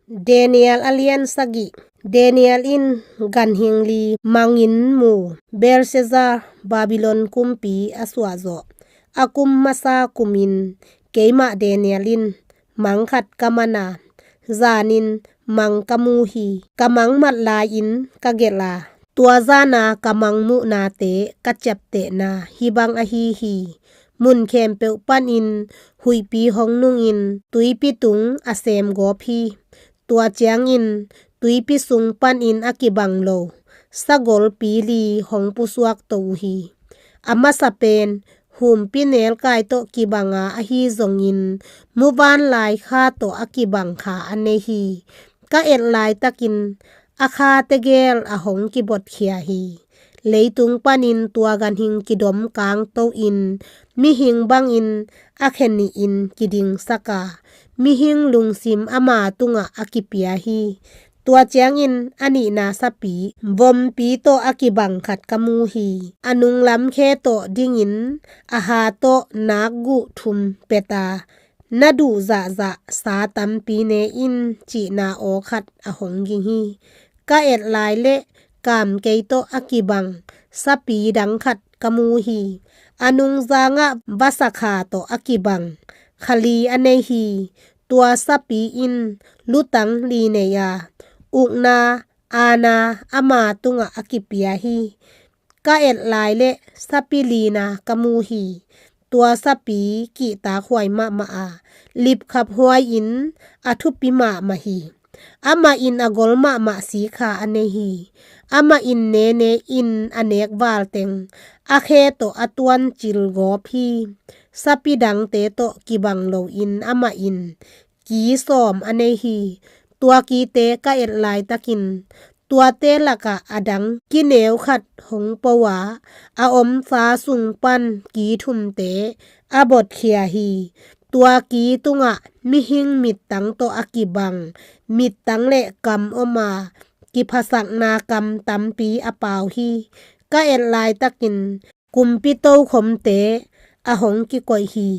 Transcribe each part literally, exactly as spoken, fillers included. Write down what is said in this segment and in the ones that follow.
Daniel a lian sagih. Daniel in ganhing li mangin mu. Belshazzar, Babylon kumpi a suahzawh a kum masa kumin keimah Daniel in mang khat ka man a, zanin mang ka mu hi. Ka mang mat lai-in ka gelh a, tua zana ka mang muhnate ka ciaptehna hih bang ahi hi. Mun khempeuh panin huihpi hong nungin tuipi tung a sem gawp hi. Tua ciangin tuipi sung panin a kibang lo sagolpi li hong pusuak to uh hi. A masa pen humpi nelkai tawh kibanga ahi zongin, muvanlai kha tawh a kibang kha a nei hi. Ka et laitakin a kha tegel a hong kibotkhia hi. Leitung panin tua ganhing kidom kangto in, mihing bangin a khe nihin kidingsak a, mihing lungsim ama tungah a kipia hi. Tua ciangin a nihna sapi vompi tawh a kibang khat ka mu hi. A nunglam khe tawh dingin a ha tawh nakguh thum peta, na duh zahzah sa tampi ne in, cihna aw khat a hong ging hi. Ka et lai leh kamkei tawh a kibang sapi dang khat ka mu hi. A nungzangah vasakha tawh a kibang kha li a nei hi. Tua sapi in lutang li nei a, ukna, aana ama tungah a kipia hi. Ka et lai leh sapi lina ka mu hi. Tua sapi kihtakhuai mahmah a, lipkhaphuai-in a thupi mahmah hi. Amah in a gol mahmah sikha a nei hi. Amah in nene in a nek valteng a khe tawh a tuancil gawp hi. Sapi dangte tawh kibang loin amah in ki sawm a nei hi. Tua kite ka et laitakin tuate lakah a dang kineu khat hong po a, a omsa sung pan ki thumte a botkhia hi. Tua ki tungah mihing mittang tawh a kibang mittang le kam om a, kiphasakna kam tampi a pau hi. Ka et laitakin kumpi tokhomte a hong kikoih hi.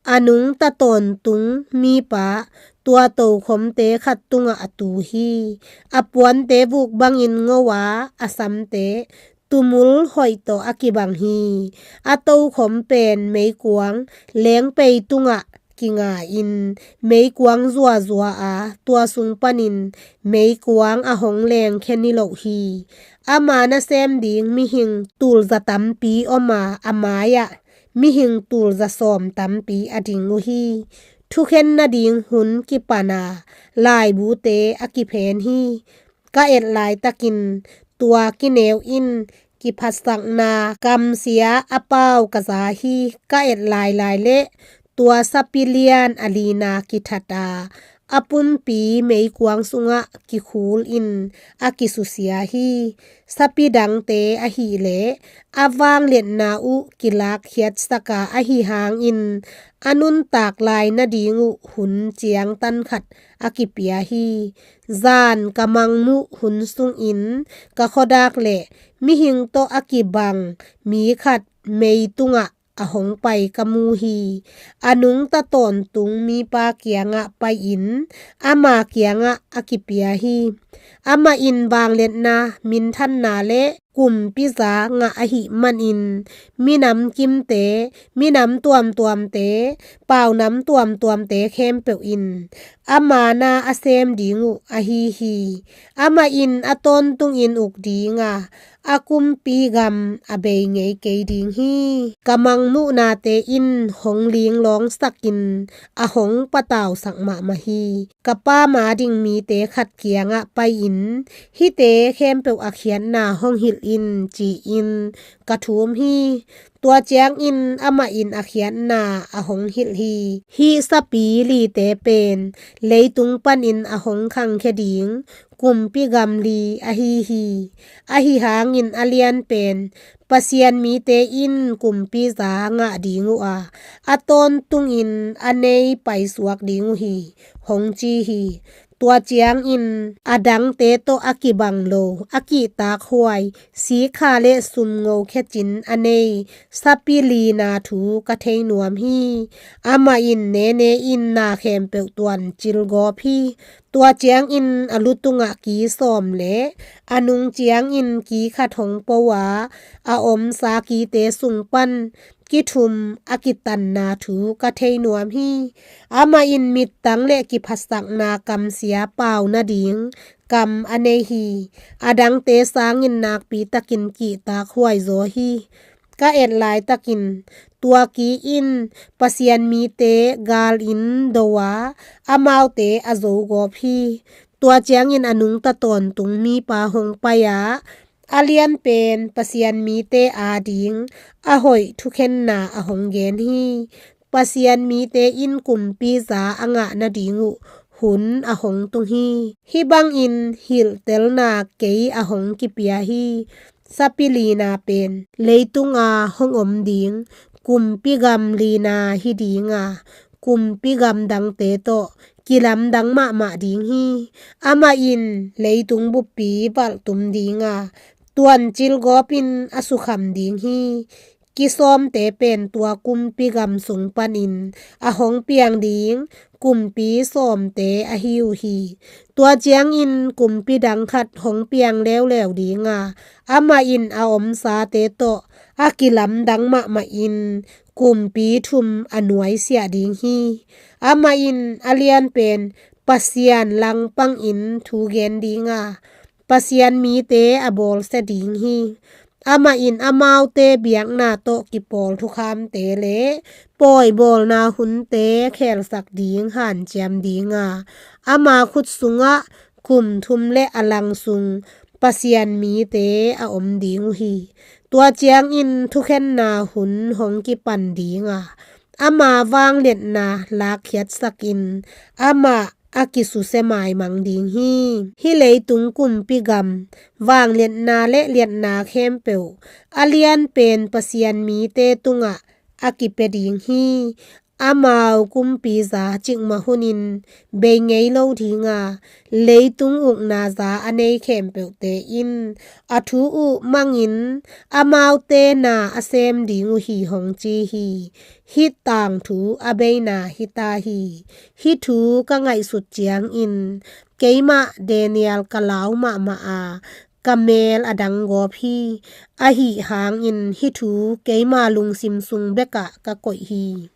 A nungta tawntung mipa tua tokhomte khat tungah a tu hi. A puante vuk bangin ngo a, a samte tumul hoih tawh a kibang hi. A tokhom pen meikuang lengpei tungah kinga-in meikuang zuazua a, tua sung panin meikuang a hong lengkhia niloh hi. Ama nasem ding mihing tulza tampi om a, a mai-ah mihing tulza sawm tampi a ding uh hi. Thukhen nading hun kipan a, laibute a kiphen hi. Ka et laitakin tua kineu in kiphasakna kamsia a pau ka za hi. Ka et lailai leh tua sapi lian a lina kithat a, a pumpi meikuang sungah kikhul in a kisusia hi. Sapi dangte ahih leh a vangliatna uh kilakkhiatsak a, ahi hangin a nuntak lai nading uh hun ciangtan khat a kipia hi. Zan ka mangmuh hun sungin ka khuadak leh mihing tawh a kibang mi khat mei tungah a hong pai ka mu hi. A nungta tawntung mipa kiangah pai-in ama kiangah a kipia hi. Amah in vangliatna, minthanna le kumpiza ngah ahih manin minam kimte, minam tuamtuamte, paunam tuamtuamte khempeuh in ama na a sem ding uh ahi hi. Amah in a tawntungin uk ding a, a kumpi gam a bei ngei kei ding hi. Ka mangmuhnate in hong linglawngsakin a hong patausak mahmah hi. Ka pa ma ding mite khat kiangah pai-in hihte khempeuh a khiatna hong hilh in, ci-in ka thum hi. Tua ciangin amah in a khiatna a hong hilh hi. Hih sapi lite pen leitung panin a hong khangkhia ding kumpi gam li ahi hi. Ahi hangin a lian pen Pasian mite in kumpiza ngah ding uh a, a tawntungin a nei paisuak ding uh hi, hong ci hi. Tua ciangin a dangte tawh a kibang lo, a kihtakhuai, sikha le sumngo khecin a nei sapi lina thu ka thei nuam hi. Amah in nene in na khempeuh tuan cilgawp hi. Tua ciangin a lu tungah ki sawm le a nung ciangin ki khat hong po a, a omsa kite sung pan kithum a kitanna thu ka thei nuam hi. Amah in mittang le kiphatsakna kamsia pau nading kam a nei hi. A dangte sangin nakpi takin kihtakhuai zaw hi. Ka et laitakin tua ki in Pasian mite gal in do a, amaute a zogawp hi. Tua ciangin a nungta tawntung mipa hong pai a, a lianpen Pasian mite ading a hoih thukhenna a hong gen hi. Pasian mite in kumpi za a ngah nading uh hun a hong tung hi. Hih bangin hilhtelna kei a hong kipia hi. Sapi lina pen leitunga hong om ding kumpi gam lina hi ding a, kumpi gam dangte tawh kilamdang mahmah ding hi. Amah in leitung buppi valhtum ding a, tuan cilgawp in a sukham ding hi. Kisawmte pen tua kumpi gam sung panin a hong piang ding kumpi sawmte ahi uh hi. Tua ciangin kumpi dang khat hong piang leuleu ding a, amah in a omsate tawh a kilamdang mahmah in kumpi thum a nuaisiah ding hi. Amah in a lianpen Pasian langpangin thu gen ding a, Pasian mite a bawlsia ding hi. Amah in amaute biakna tawh kipawl thukhamte le pawi bawlna hunte khelsak ding hanciam ding a, ama khut sungah kum thum le a lang sung Pasian mite a om ding uh hi. Tua ciangin thukhenna hun hong kipan ding a, ama vangliatna lakkhiatsakin amah a kisusia maimang ding hi. Hih leitung kumpi gam vangliatna le liatna khempeuh a lianpen Pasian mite tungah a kipia ding hi. Amau kumpi za cikmah hunin bei ngei lo ding a, leitung ukna za a nei khempeuhte in a thu uh mangin amaute na a sem ding uh hi, hong ci hi. Hih tangthu a beina hi ta hi. Hih thu ka ngaihsut ciangin keimah Daniel ka lau mahmah a, ka meel a dang gawp hi. Ahi hangin hih thu keima lungsim sung bekah ka koih hi.